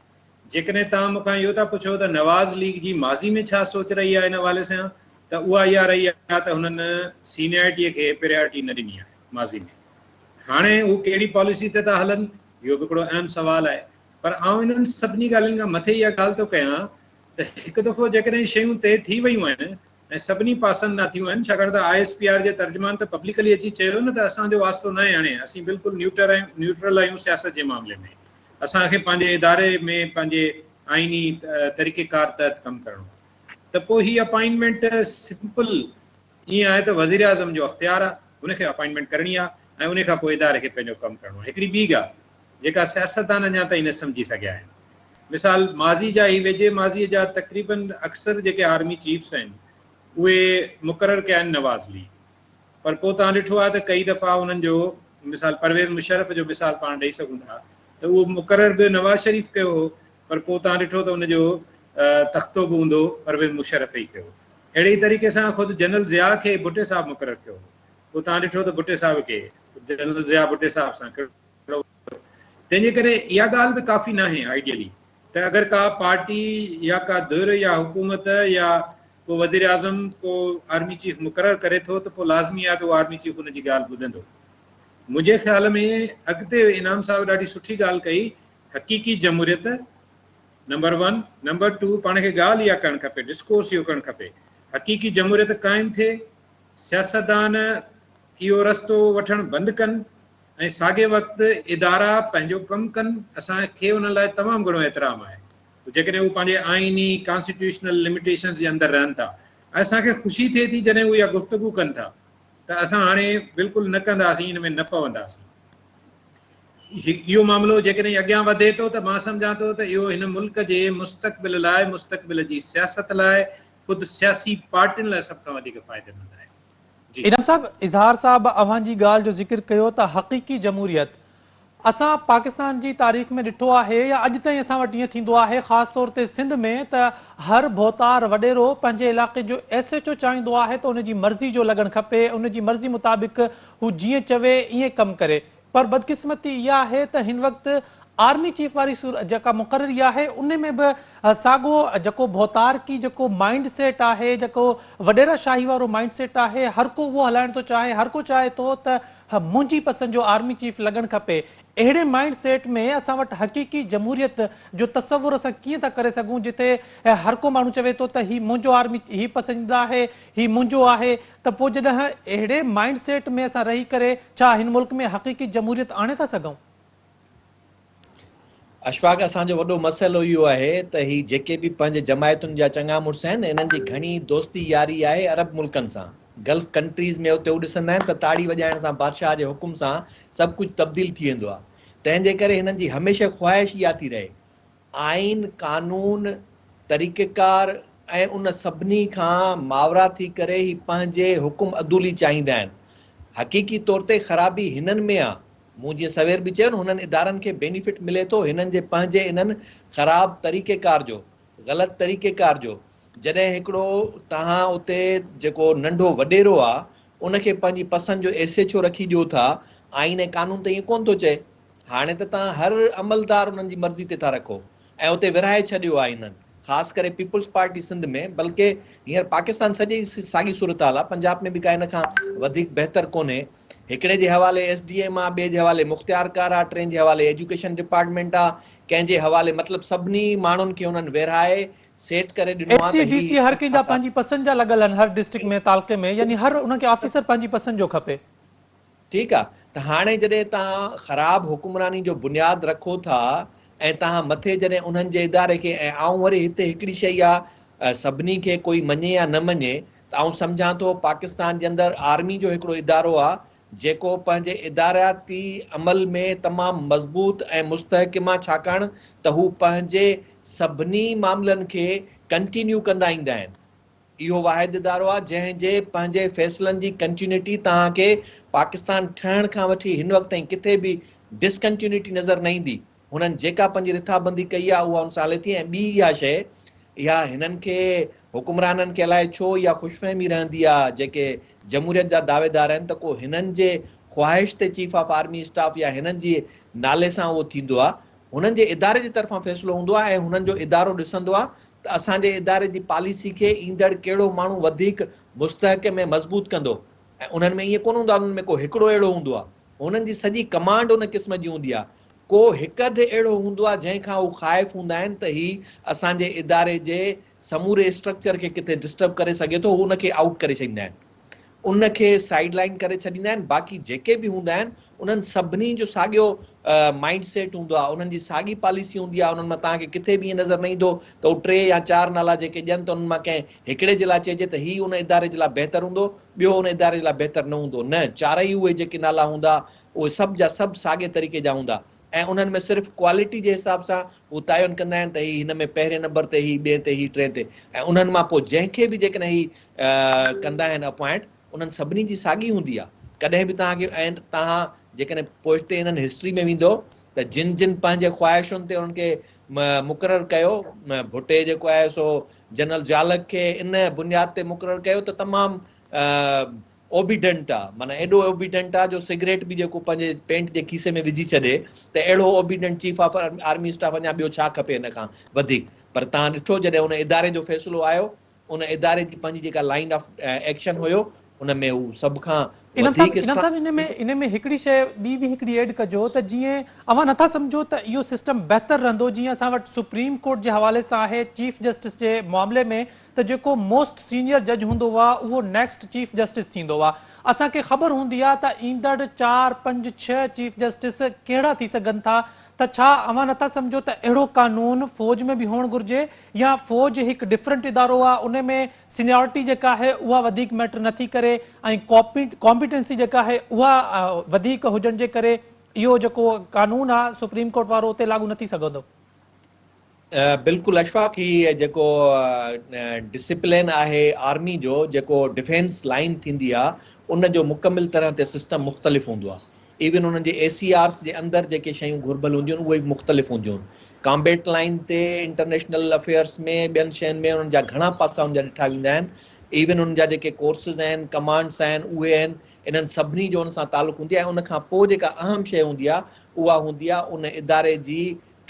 جيڪڏهن توهان مون کان اهو ٿا پڇو ته نواز ليگ جي ماضي ۾ ڇا سوچ رهي آهي ان حوالي سان ته اها اها رهي آهي ته هنن سينيارٽي کي پريارٽي نه ڏني آهي ماضي ۾. هاڻي هو ڪهڙي پاليسي تي ٿا هلن اهو به هڪڙو اهم سوال آهي. پر آئون انهن سڀني ڳالهين کان مٿي اها ڳالهه ٿو ڪيان ته هڪ دفعو جيڪڏهن شيون طئي ٿي ويون آهن ۽ سڀني پاسن ڏانهن ٿيون آهن ڇاڪاڻ ته I S P R جي ترجمان ته پبلڪلي اچي چيو نه ته اسان جو واسطو ناهي هاڻي اسين بلڪل نيوٽر آهيون نيوٽرل آهيون سياست جي معاملي ۾ اسان کي پنهنجي اداري ۾ پنهنجي آئيني طريقي ڪار تحت ڪم ڪرڻو آهي ته پوء هي اپائنٽمينٽ سمپل ائين آهي ته وزيراعظم جو اختيار آهي ان کي اپائنٽمينٽ ڪرڻي آهي ۽ ان کان پوء اداري کي پنهنجو ڪم ڪرڻو آهي هڪڙي ٻي ڳالهه جيڪا سياستدان اڃا تائين نه سمجهي سگهيا آهن. مثال ماضي جا هي ويجهي ماضيء جا تقريباً اڪثر جيڪي آرمي چيفس آهن اهي مقرر ڪيا آهن نواز ليگ پر پوء توهان ڏٺو آهي ته ڪئي دفعا انهن جو مثال پرويز مشرف جو مثال پاڻ ڏئي سگهون ٿا ته اهو مقرر به نواز شريف ڪيو هو پر پوء توهان ڏٺو ته ان جو تختو به اونڌو پرويز مشرف ئي ڪيو. اهڙي ئي طريقي سان خود جنرل ضياء کي ڀٽي صاحب مقرر ڪيو هو پوء توهان ڏٺو ته ڀٽي صاحب کي جنرل ضياء ڀٽي صاحب سان ڪهڙو تنهن جي ڪري اها ڳالهه به ڪافي ناهي آئيڊيلي ته اگر ڪا پارٽي يا ڪا ڌر يا حڪومت يا ڪو وزيراعظم ڪو آرمي چيف مقرر ڪري ٿو ته پوء لازمي آهي ته اهو آرمي چيف ان جي ڳالهه ٻڌندو. منهنجي خيال ۾ اڳتي انعام صاحب ڏاڍي سٺي ڳالهه ڪئي حقيقي جمهوريت نمبر ون، نمبر ٽو پاڻ کي ڳالهه اها ڪرڻ کپي ڊسڪورس اهو ڪرڻ کپي حقيقي جمهوريت قائم ٿئي سياستدان اهو رستو وٺڻ بند ڪن ۽ ساڳئي وقت ادارا پنهنجو ڪم ڪن، اسان کي انهن لاء تمام گهڻو احترام آهي جيڪڏهن هو پنهنجي آئيني، Constitutional، Limitations جي اندر رهن ٿا ۽ اسان کي خوشي ٿئي ٿي جڏهن هو اها گفتگو ڪن ٿا ته اسان هاڻي بلڪل نه ڪنداسين، ان ۾ نه پونداسين. اهو معاملو جيڪڏهن اڳيان وڌي ٿو ته مان سمجهان ٿو ته اهو هن ملڪ جي مستقبل لاء، مستقبل جي سياست لاء، خود سياسي پارٽين لاء سڀ کان وڌيڪ فائديمند آهي. جي. انعام صاحب، اظهار صاحب اوهان جي ڳالهه جو ذڪر ڪيو ته حقيقي جمهوريت اسان پاڪستان جي تاريخ ۾ ڏٺو آهي يا اڄ تائين اسان وٽ ائين ٿيندو آهي خاص طور تي سنڌ ۾ ته هر ڀوتار وڏيرو پنهنجي علائقي جو ايس ايڇ او چاهيندو آهي ته ان جي مرضي جو لڳڻ کپي ان جي مرضي مطابق هو جيئن چوي ائين ڪم ڪري پر بدقسمتي اها آهي ته هن وقت آرمي چيف واري جيڪا مقرري آهي ان ۾ به ساڳو جيڪو ڀوتارڪي جيڪو مائنڊ سيٽ آهي جيڪو وڏيرا شاهي وارو مائنڊ سيٽ آهي هر ڪو اهو هلائڻ ٿو چاهي هر ڪو چاهي ٿو ته منهنجي پسند جو آرمي چيف لڳڻ کپي اهڙي مائنڊ سيٽ ۾ اسان وٽ حقيقي جمهوريت جو تصور اسان ڪيئن ٿا ڪري سگهون جتي هر ڪو ماڻهو چوي ٿو ته هي منهنجو آرمي هي پسنديده آهي هي منهنجو آهي ته پوء جڏهن اهڙي مائنڊ سيٽ ۾ اسان رهي ڪري ڇا هن ملڪ ۾ حقيقي جمهوريت آڻي ٿا سگهون؟ اشفاق اسان جو وڏو مسئلو اهو آهي ته هي جيڪي به پنهنجي جماعتن جا چڱا مڙس آهن انهن جي گهڻي دوستي ياري آهي عرب ملڪن سان گلف ڪنٽريز ۾ اتي هو ڏسندا آهن ته تاڙي وڄائڻ سان بادشاهه جي حڪم سان سڀ ڪجهه تبديل ٿي ويندو آهي تنهن جي ڪري هنن جي هميشه خواهش اها ٿي رهي آئين، قانون، طريقيڪار ۽ ان سڀني کان ماورا ٿي ڪري هي پنهنجي حڪم عدولي چاهيندا آهن. حقيقي طور تي خرابي هنن ۾ آ. مون جيئن سوير به چيو نه هنن ادارن کي بينيفٽ ملي ٿو هنن جي پنهنجي انهن خراب طريقيڪار جو، غلط طريقيڪار جو. جڏهن هڪڙو توهان اتي جيڪو ننڍو وڏيرو آ ان کي پنهنجي پسند جو ايس ايڇ او رکي ڏيو ٿا، آئين ۽ قانون ته ائين ڪونه ٿو چئي. هاڻي ته توهان هر عملدار انهن جي مرضي تي ٿا رکو ۽ اتي ورهائي ڇڏيو آهي انهن خاص ڪري پيپلز پارٽي سنڌ ۾ بلڪه هينئر پاڪستان سڄي جي ساڳي صورتحال آهي پنجاب ۾ به ڪا ان کان وڌيڪ بهتر ڪونهي هڪڙي جي حوالي ايس ڊي ايم آ ٻئي جي حوالي مختيار ڪار آ ٽئين جي حوالي ايجوڪيشن ڊپارٽمينٽ آ ڪنهن جي حوالي مطلب سڀني ماڻهن کي انهن ورهائي سيٽ ڪري ڏنو ايس آ سي ته ڊي هي سي هر ڪنهن جا پنهنجي پسند جا لڳل آهن هر ڊسٽرڪٽ ۾ تعلقي ۾ يعني هر انهن کي آفيسر پنهنجي پسند جو کپي. ٺيڪ آ ته هاڻي جڏهن توهان خراب حڪمراني جو بنياد رکو ٿا ۽ توهان مٿي جڏهن انهن جي اداري کي ۽ آئون وري هتي هڪڙي شئي آ سڀني کي ڪوئي مڃي يا نه مڃي ته آئون سمجهان ٿو پاڪستان جي اندر آرمي جو هڪڙو ادارو آ جيڪو پنهنجي ادارياتي عمل ۾ تمام مضبوط ۽ مستحڪم آ ڇاڪاڻ ته هو پنهنجي سڀني معاملن کي ڪنٽينيو ڪندا ايندا آهن. اهو واحد ادارو آهي جنهن جي پنهنجي فيصلن جي ڪنٽينيوٽي توهان کي پاڪستان ٺهڻ کان وٺي هن وقت تائين ڪٿي به ڊس ڪنٽينيوٽي نظر نه ايندي. هنن جيڪا پنهنجي رٿابندي ڪئي آهي اها ان سان هلي ٿي ۽ ٻي اها شيء اها هنن کي حڪمرانن کي الائي ڇو اها خوشفهمي رهندي آهي جيڪي جمهوريت جا دعويدار آهن ته ڪو هنن جي خواهش تي چيف آف آرمي اسٽاف يا هنن جي نالي سان اهو ٿيندو آهي. هنن جي اداري جي طرفان فيصلو هوندو آهي ۽ هنن جو ادارو ڏسندو آهي ته اسان جي اداري جي پاليسي کي ايندڙ ڪهڙو ماڻهو وڌيڪ مستحڪم ۽ مضبوط ڪندو ۽ انهن ۾ ائين ڪونه هوندو آهي انهن ۾ ڪو هڪڙو اهڙو هوندو آهي هنن جي سڄي ڪمانڊ ان قسم جي هوندي آهي ڪو هڪ اڌ اهڙو هوندو آهي جنهن کان هو خائف هوندا آهن ته هي اسان جي اداري جي سموري اسٽرڪچر کي ڪٿي ڊسٽرب ڪري سگهي ٿو هو ان کي آئوٽ ڪري ڇڏيندا آهن. ان کي سائيڊ لائين ڪري ڇڏيندا آهن باقي جيڪي به هوندا آهن انهن سڀني جو ساڳيو مائنڊ سيٽ هوندو آهي انهن جي ساڳي پاليسي هوندي آهي انهن مان توهان کي ڪٿي به ائين نظر نه ايندو ته هو ٽي يا چار نالا جيڪي ڏين ته انهن مان ڪنهن هڪڙي جي لاء چئجي ته هي ان اداري جي لاء بهتر هوندو ٻيو ان اداري جي لاء بهتر نه هوندو نه چارئي اهي جيڪي نالا هوندا اهي سڀ جا سڀ ساڳي طريقي جا هوندا ۽ انهن ۾ صرف ڪوالٽي جي حساب سان هو تعين ڪندا آهن ته هي هن ۾ پهرين نمبر تي هي ٻئين تي هي ٽئين تي ۽ انهن مان پوء جنهن کي به جيڪڏهن هي ڪندا آهن اپوائنٽ انهن سڀني جي ساڳي هوندي آهي ڪڏهن به توهان کي ۽ توهان جيڪڏهن پوئتي انهن هسٽري ۾ ويندو ته جن جن پنهنجي خواهشن تي انهن کي مقرر ڪيو ڀٽي جيڪو آهي سو جنرل ضياء الحق کي ان بنياد تي مقرر ڪيو ته تمام اوبيڊنٽ آ معنيٰ ايڏو اوبيڊنٽ آ جو سگريٽ به جيڪو پنهنجي پينٽ جي کيسي ۾ وجهي ڇڏي ته اهڙو obedient chief of army staff اڃا ٻيو ڇا کپي هن کان وڌيڪ پر توهان ڏٺو جڏهن ان اداري جو فيصلو آيو ان اداري جي پنهنجي جيڪا لائين آف ايڪشن هيو ان ۾ هو سڀ کان انعام صاحب وڌيڪ انعام صاحب ان ۾ ان ۾ هڪڙي شيء ٻي به هڪڙي ايڊ ڪجو ته جيئن اوهان نٿا سمجهو ته اهو سسٽم بهتر رهندو جيئن اسان وٽ سپريم ڪورٽ جي حوالي سان آهي چيف جسٽس جي معاملي ۾ ته جيڪو موسٽ سينيئر جج هوندو آ اهو نيڪسٽ چيف جسٽس ٿيندو آ. اسان کي خبر هوندي آ ته ايندڙ چار، پنج، ڇهه چيف جسٽس ڪهڙا ٿي سگهن ٿا ته ڇا اوهان نٿا سمجهو ته اهڙو قانون فوج ۾ به هئڻ گهرجي يا فوج هڪ ڊفرنٽ ادارو آ ان ۾ سينيارٽي جيڪا آهي اها وڌيڪ ميٽر نٿي ڪري ۽ ڪامپيٽنسي جيڪا آهي اها وڌيڪ هجڻ جي ڪري اهو جيڪو قانون آ سپريم ڪورٽ وارو اتي لاڳو نه ٿي سگهندو. بلڪل اشفاق هي جيڪو ڊسپلين آهي آرمي جو جيڪو ڊفينس لائين ٿيندي آ ان جو مڪمل طرح تي سسٽم مختلف هوندو آ ايون انهن جي اي سي آرس جي اندر جيڪي شيون گهربل هونديون آهن اهي به مختلف هونديون آهن ڪامبيٽ لائين تي انٽرنيشنل افيئرس ۾ ٻين شين ۾ انهن جا گهڻا پاسا ان جا ڏٺا ويندا آهن ايون انهن جا جيڪي ڪورسز آهن ڪمانڊس آهن اهي آهن انهن سڀني جو ان سان تعلق هوندي آهي ان کان پوء جيڪا اهم شي هوندي آ اها هوندي آ ان اداري جي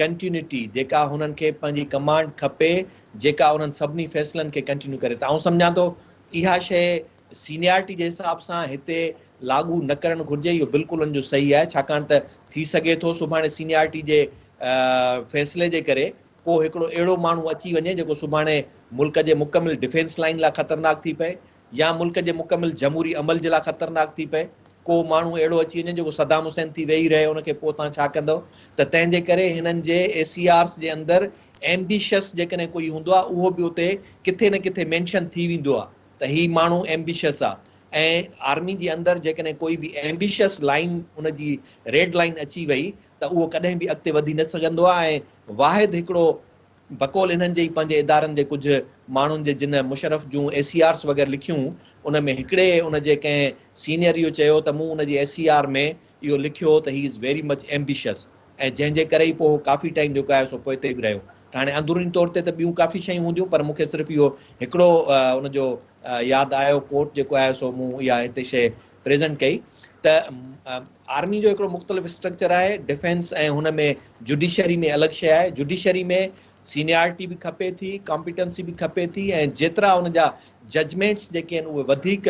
ڪنٽينيوٽي جيڪا هنن کي پنهنجي ڪمانڊ کپي جيڪا انهن سڀني فيصلن کي ڪنٽينيو ڪري ته آئون سمجهان ٿو اها شيء سينيارٽي جي حساب سان هتي لاڳو نه ڪرڻ گهرجي اهو بلڪل ان جو صحيح آهي ڇاڪاڻ ته ٿي سگهي ٿو سڀاڻي سينيارٽي جي فيصلي جي ڪري ڪو هڪڙو اهڙو ماڻهو اچي وڃي جيڪو سڀاڻي ملڪ جي مڪمل ڊفينس لائين لاء خطرناڪ ٿي پئي يا ملڪ جي مڪمل جمهوري عمل جي لاء خطرناڪ ٿي پئي، ڪو ماڻهو اهڙو اچي وڃي جيڪو صدام حسين ٿي ويهي رهي ان کي پوء توهان ڇا ڪندؤ ته تنهن جي ڪري هنن جي اي سي آرز جي اندر ايمبيشس جيڪڏهن ڪوئي هوندو آهي اهو به اتي ڪٿي نه ڪٿي مينشن ٿي ويندو آهي ته هي ماڻهو ايمبيشس آهي ۽ آرمي جي اندر جيڪڏهن ڪوئي به ايمبيشس لائين ان جي ريڊ لائين اچي وئي ته اهو ڪڏهن به اڳتي وڌي نه سگهندو آهي ۽ واحد هڪڙو بقول انهن جي ئي پنهنجي ادارن جي ڪجهه ماڻهن جي جن مشرف جون اي سي آرس وغيره لکيون ان ۾ هڪڙي ان جي ڪنهن سينيئر اهو چيو ته مون ان جي اي سي آر ۾ اهو لکيو هو ته he is very much ambitious ۽ جنهن جي ڪري ئي پوء هو ڪافي ٽائيم جيڪو آهي سو پوئتي به رهيو ته هاڻي اندروني طور تي ته ٻيون ڪافي شيون هونديون پر مون کي صرف اهو هڪڙو ان جو ياد آيو ڪوٽ جيڪو آهي سو مون اها هتي شيء پريزنٽ ڪئي ته آرمي جو هڪڙو مختلف اسٽرڪچر آهي ڊفينس ۽ هن ۾ جوڊيشري ۾ الڳ شيء آهي جوڊيشري ۾ سينيارٽي به کپي ٿي ڪامپيٽنسي به کپي ٿي ۽ جيترا ان جا ججمينٽس جيڪي آهن اهي وڌيڪ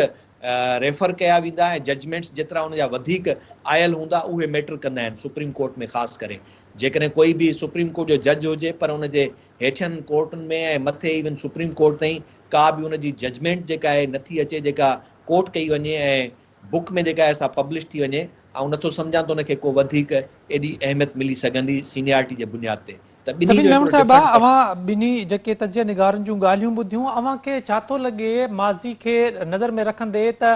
ريفر ڪيا ويندا ۽ ججمينٽس جيترا ان جا وڌيڪ آيل هوندا اهي ميٽر ڪندا آهن سپريم ڪورٽ ۾ خاص ڪري جيڪڏهن ڪوئي به سپريم ڪورٽ جو جج هجي پر ان جي هيٺين ڪورٽن ۾ ۽ مٿي ايون سپريم ڪورٽ تائين ڪا به ان جي ججمينٽ جيڪا آهي نٿي اچي جيڪا ڪوٽ ڪئي وڃي ۽ بڪ ۾ جيڪا آهي سا پبلش ٿي وڃي، آئون نٿو سمجهان ته ان کي ڪو وڌيڪ ايڏي اهميت ملي سگهندي سينيارٽي جي بنياد تي ته ٻنهي سبين جو ميمڻ هڪڙو صاحبه ڊفرنٽ پرس. اوهان ٻنهي جيڪي تجزيه نگارن جون ڳالهيون ٻڌيون اوهان کي ڇا ٿو لڳي ماضي کي نظر ۾ رکندي ته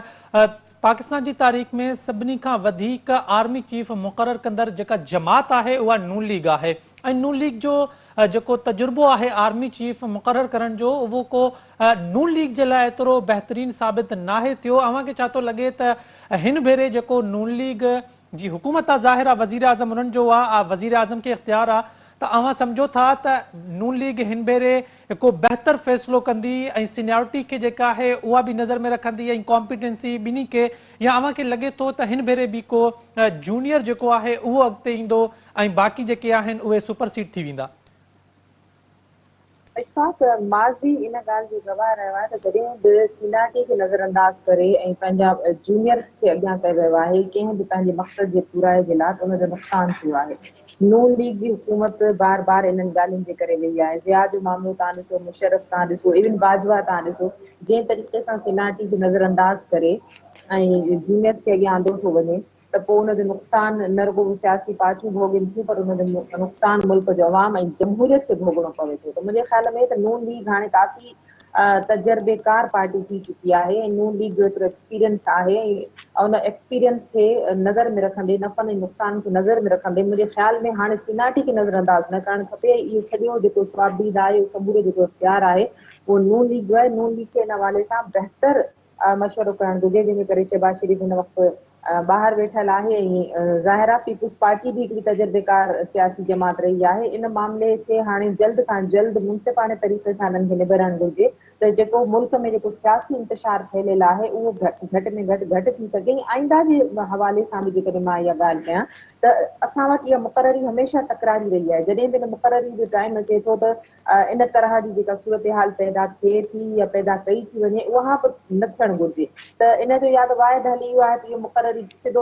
پاڪستان جي تاريخ ۾ سڀني کان وڌيڪ آرمي چيف مقرر ڪندڙ جيڪا جماعت آهي اها نون ليگ آهي ۽ نون ليگ جو جيڪو تجربو آهي آرمي چيف مقرر ڪرڻ جو اهو ڪو نون ليگ جي لاء ايترو بهترين ثابت ناهي ٿيو اوهان کي ڇا ٿو لڳي ته هن ڀيري جيڪو نون ليگ جي حڪومت آ ظاهر آ وزيراعظم انهن جو آ آ وزيراعظم کي اختيار آ ته اوهان سمجهو ٿا ته نون ليگ هن ڀيري ڪو بهتر فيصلو ڪندي ۽ سينيارٽي کي جيڪا آهي اها به نظر ۾ رکندي ۽ ڪامپيٽنسي ٻنهي کي يا اوهان کي لڳي ٿو ته هن ڀيري به ڪو جونيئر جيڪو آهي اهو اڳتي ايندو ۽ باقي جيڪي آهن اهي سپر سيڊ ٿي ويندا. اشفاق، ماضي ان ڳالهه جو گواهه رهيو آهي ته جڏهن به سينارٽي کي نظرانداز ڪري ۽ پنهنجا جونيئرز کي اڳيان ڪيو ويو آهي، ڪنهن به پنهنجي مقصد جي پورائي جي لاء ته ان جو نقصان ٿيو آهي. نون ليگ جي حڪومت بار بار انهن ڳالهين جي ڪري وئي آهي. ضياء جو معاملو تان ڏسو، مشرف تان ڏسو، ايون باجوا تان ڏسو، جنهن طريقي سان سينارٽي کي نظرانداز ڪري ۽ جونيئرز کي اڳيان آندو ٿو وڃي، ته پوء ان جو نقصان نه رڳو سياسي پارٽيون ڀوڳين ٿيون پر ان جو نقصان ملڪ جو عوام ۽ جمهوريت کي ڀوڳڻو پوي ٿو ته منهنجي خيال ۾ ته نون ليگ هاڻي ڪافي تجربيڪار پارٽي ٿي چڪي آهي ۽ نون ليگ جو ايترو ايڪسپيرينس آهي ۽ ان ايڪسپيرينس کي نظر ۾ رکندي نفعن ۽ نقصان کي نظر ۾ رکندي منهنجي خيال ۾ هاڻي سينارٽي کي نظر انداز نه ڪرڻ کپي ۽ اهو سڄو جيڪو صوابديد آهي اهو سمورو جيڪو اختيار آهي اهو نون ليگ جو آهي نون ليگ کي ان حوالي سان بهتر مشورو ڪرڻ گهرجي جنهن جي ڪري شهباز شريف هن وقت ٻاهر ويٺل آهي ۽ ظاهر آهي پيپلز پارٽي به هڪڙي تجربيڪار سياسي جماعت رهي آهي ان معاملي کي هاڻي جلد کان جلد منصفاڻي طريقي سان انهن کي نبيرڻ گهرجي ته جيڪو ملڪ ۾ جيڪو سياسي انتشار ڦهليل آهي اهو گهٽ ۾ گهٽ گهٽ ٿي سگهي ۽ آئنده جي حوالي سان به جيڪڏهن مان اها ڳالهه ڪيان ته اسان وٽ اها مقرري هميشه تڪراري رهي آهي جڏهن به ان مقرري جو ٽائيم اچي ٿو ته ان طرح جي جيڪا صورتحال پيدا ٿئي ٿي يا پيدا ڪئي ٿي وڃي اها به نه ٿيڻ گهرجي ته ان جو يا ته واحد حل اهو آهي ته اهو مقرري سڌو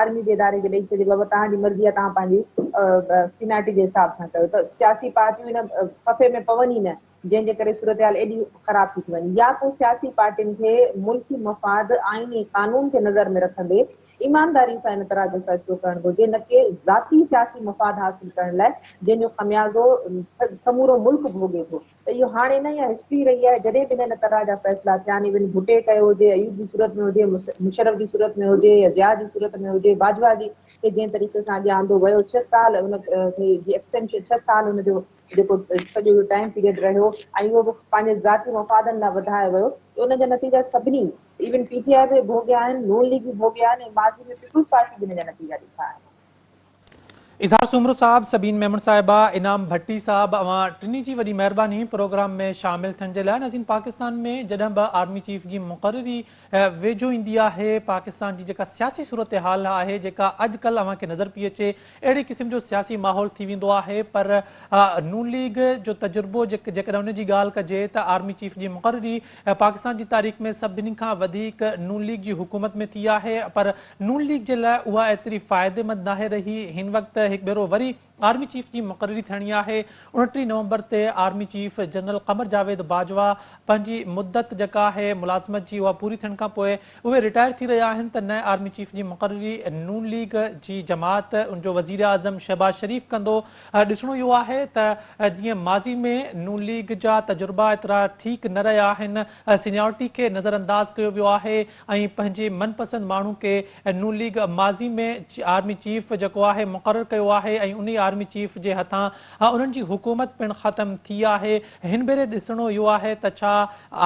آرمي جي اداري کي ڏئي ڇڏجي بابا توهان جي مرضي آهي توهان پنهنجي سينارٽي جي حساب سان ڪيو ته سياسي پارٽيون ان خفي ۾ پون ئي نه جنهن جي ڪري صورتحال ايڏي خراب ٿي ٿي وڃي يا پوء سياسي پارٽين کي ملڪي مفاد آئين ۽ قانون کي نظر ۾ رکندي ايمانداري سان ان طرح جو فيصلو ڪرڻ گهرجي نه ڪي ذاتي سياسي مفاد حاصل ڪرڻ لاء جنهن جو خميازو سمورو ملڪ ڀوڳي ٿو ته اهو هاڻي نه اها هسٽري رهي آهي جڏهن به ان طرح جا فيصلا ٿيا آهن ايون ڀٽي ڪيو هجي ايوب جي صورت ۾ هجي مشرف جي صورت ۾ هجي يا ضياء جي صورت ۾ هجي باجوا جي کي جنهن طريقي سان اڳيان آندو ويو ڇهه سال ان کي جي ايڪسٽينشن ڇهه سال ان جو جيڪو سڄو اهو ٽائيم پيريڊ رهيو ۽ اهو به پنهنجي ذاتي مفادن لاء وڌايو ويو ته ان جا نتيجا سڀني ايون پي ٽي آء به ڀوڳيا آهن، نون ليگ به ڀوڳيا آهن ۽ ماضي ۾ پيپلز پارٽي به ان جا نتيجا ڏٺا آهن. اظهار سومرو صاحب، سبين ميمڻ صاحبه، انعام ڀٽي صاحب اوهان ٽنهي جي وڏي مهرباني پروگرام ۾ شامل ٿيڻ جي لاء. ناظرين پاڪستان ۾ جڏهن به آرمي چيف جي مقرري ويجهو ايندي آهي پاڪستان جي جيڪا سياسي صورتحال آهي جيڪا اڄ ڪلهه اوهان کي نظر پئي اچي اهڙي قسم جو سياسي ماحول ٿي ويندو آهي پر نون ليگ جو تجربو جيڪڏهن ان جي ڳالهه ڪجي ته آرمي چيف جي مقرري پاڪستان جي تاريخ ۾ سڀني کان وڌيڪ نون ليگ جي حڪومت ۾ ٿي آهي پر نون ليگ جي لاء اها ايتري فائديمند ناهي رهي هن وقت هڪ ڀيرو وري آرمي چيف جي مقرري ٿيڻي آهي، 29 نومبر تي army chief general Qamar Javed Bajwa پنهنجي مدت جيڪا آهي ملازمت جي اها پوري ٿيڻ کانپوء اهي رٽائر ٿي رهيا آهن ته نئين آرمي چيف جي مقرري نون ليگ جي جماعت ان جو وزيراعظم شهباز شريف ڪندو. ڏسڻو اهو آهي ته جيئن ماضي ۾ نون ليگ جا تجربا ايترا ٺيڪ نه رهيا آهن، سينيارٽي کي نظرانداز ڪيو ويو آهي ۽ پنهنجي من پسند ماڻهو کي نون ليگ ماضي ۾ آرمي چيف جيڪو آهي مقرر ڪيو آهي ۽ انهي آرمي چيف جي هٿان انهن جي حڪومت پڻ ختم ٿي آهي هن ڀيري ڏسڻو اهو آهي ته ڇا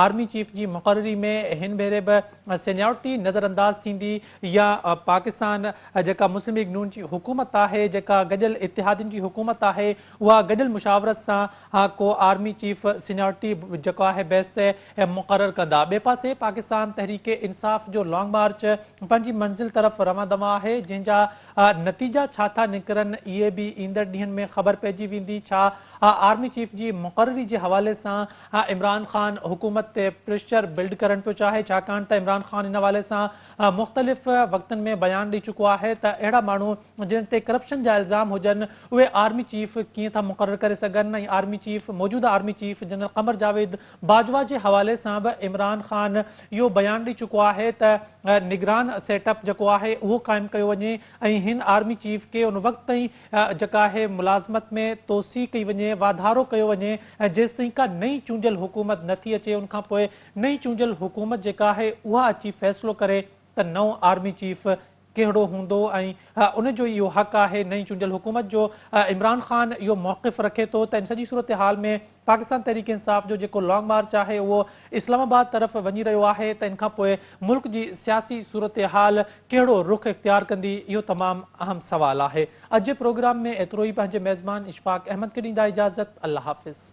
آرمي چيف جي مقرري ۾ هن ڀيري به سينيارٽي نظر انداز ٿيندي يا پاڪستان جيڪا مسلم ليگ نون جي حڪومت آهي جيڪا گڏيل اتحادين جي حڪومت آهي اها گڏيل مشاورت سان ڪو آرمي چيف سينيارٽي جيڪو آهي بيس تي مقرر ڪندا. ٻئي پاسي پاڪستان تحريڪ انصاف جو لانگ مارچ پنهنجي منزل طرف روان دوان آهي جنهن جا نتيجا ڇا ٿا نڪرن اهي به ايندڙ ڏينهن ۾ خبر پئجي ويندي ڇا آرمي چيف جي مقرري جي حوالي سان عمران خان حڪومت تي پريشر بلڊ ڪرڻ پيو چاهي ڇاڪاڻ ته عمران خان ان حوالي سان مختلف وقتن ۾ بيان ڏئي چڪو آهي ته اهڙا ماڻهو جن تي ڪرپشن جا الزام هجن اهي آرمي چيف ڪيئن ٿا مقرر ڪري سگهن ۽ آرمي چيف موجوده army chief general Qamar Javed Bajwa جي حوالي سان به عمران خان اهو بيان ڏئي چڪو آهي ته نگران سيٽ اپ جيڪو آهي اهو قائم ڪيو وڃي ۽ هن آرمي چيف کي ان وقت تائين جيڪا آهي ملازمت ۾ توسيع ڪئي وڃي واڌارو ڪيو وڃي ۽ جيستائين ڪا نئين چونڊيل حڪومت نه ٿي اچي ان کان پوء نئين چونڊيل حڪومت جيڪا آهي اها اچي فيصلو ڪري ته نئون آرمي چيف ڪهڙو هوندو ۽ ان جو ئي اهو حق آهي نئين چونڊيل حڪومت جو عمران خان اهو موقف رکي ٿو ته ان سڄي صورتحال ۾ پاڪستان تحريڪ انصاف جو جيڪو لانگ مارچ آهي اهو اسلام آباد طرف وڃي رهيو آهي ته ان کان پوء ملڪ جي سياسي صورتحال ڪهڙو رخ اختيار ڪندي اهو تمام اهم سوال آهي اڄ جي پروگرام ۾ ايترو ئي پنهنجي ميزبان اشفاق احمد کي ڏيندا اجازت الله حافظ.